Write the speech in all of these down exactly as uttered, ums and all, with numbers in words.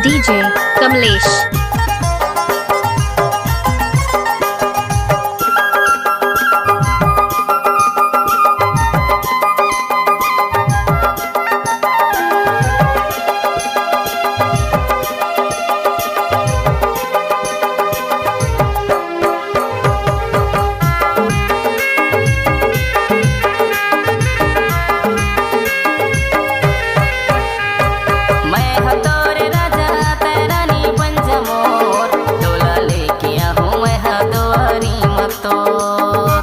DJ Kamlesh. मैं ह तोर राजा, तैं रानी बन जा मोर, डोला लेके आहूँ मैं ह दुआरी म तोर।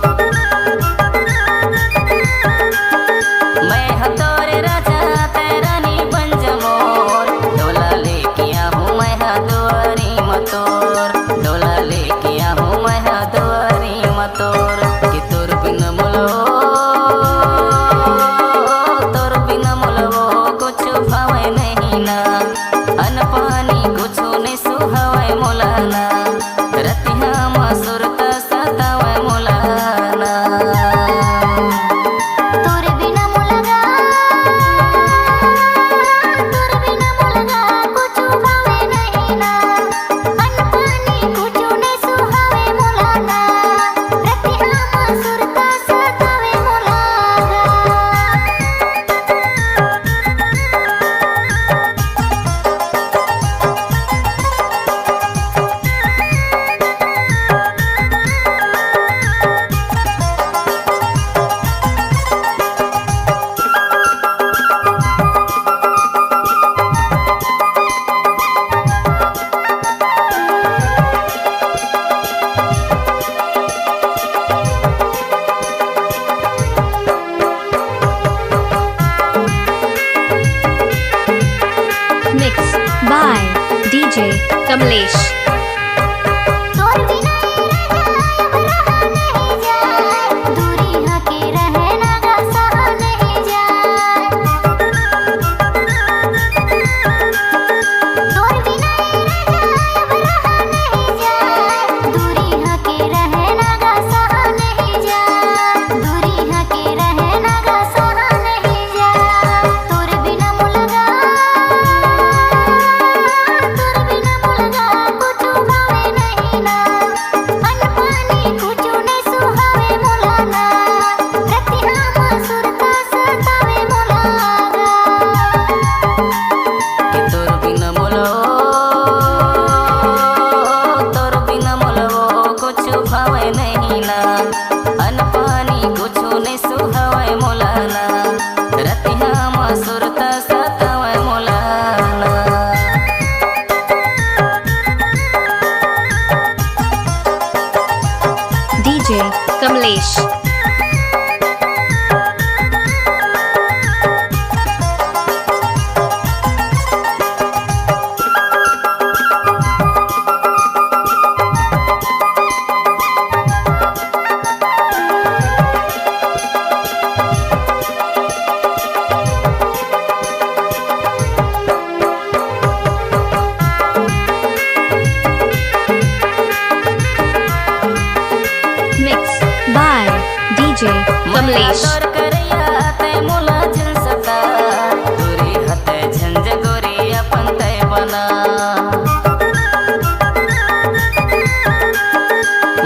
मैं ह तोर राजा, तैं रानी बन जा मोर, डोला लेके आहूँ मैं ह दुआरी म तोर, डोला लेके आहूँ मैं ह दुआरी म तोर, कि तोर बिन मोला, तोर बिन मोला वो कुछु भावय नहीं ना, अन्न पानी कुछु नहीं सुहावय मोला ना, रतिहा म सुरता सतावय मोला ना। तोर बिना मोला गा, तोर बिना मोला गा कुछु भावय नहीं ना, अन्न पानी कुछु नहीं सुहावय मोला ना, रतिहा म सुरता सतावय मोला गा। Mix by DJ Kamlesh. तोर बिना ए राजा अब रहा नहीं जाए, दूरी हके रहना गा सहा नहीं जाए। तोर बिना ए राजा अब रहा नहीं जाए, दूरी हके रहना गा सहा नहीं जाए, दूरी हके रहना गा सहा नहीं जाए। तोर बिना मोला गा, तोर बिना मोला गा कुछु भावे नहीं ना, अन्न पानी कुछु नहीं सुहावे मोला ना, रतिहा म सुरता सतावे मोला गा। कि तोर बिना मोला, तोर बिना मोला वो कुछु भावे नहीं ना, अन्न पानी कुछु नहीं सुहावे मोला ना, रतिहा म सुरता सतावे मोला ना। DJ Kamlesh. Mix by DJ Kamlesh. तोर करैया तैं मोला झन सता, दूरी हते झंझगोरी अपन तैं बना।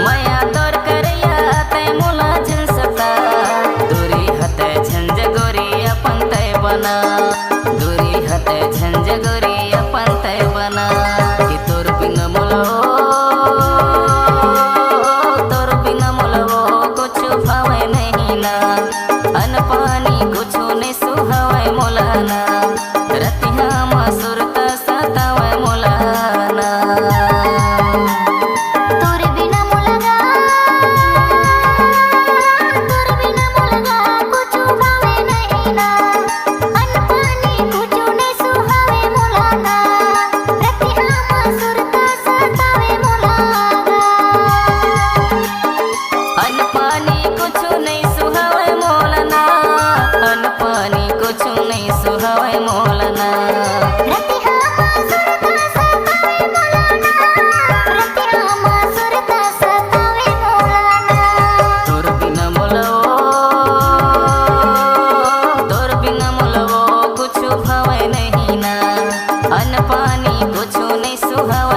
मया तोर करैया तैं मोला झन सता, दूरी हते झंझगोरी अपन तैं बना, दूरी हते झंझगोरी अपन तैं बना, कि तोर बिन मोला, तोर बिन मोला वो कुछु भावे नहीं ना, अन्न पानी कुछु नहीं सुहावे मोला ना, रतिहा म सुरता सतावे मोला कुछु नहीं सुहावत।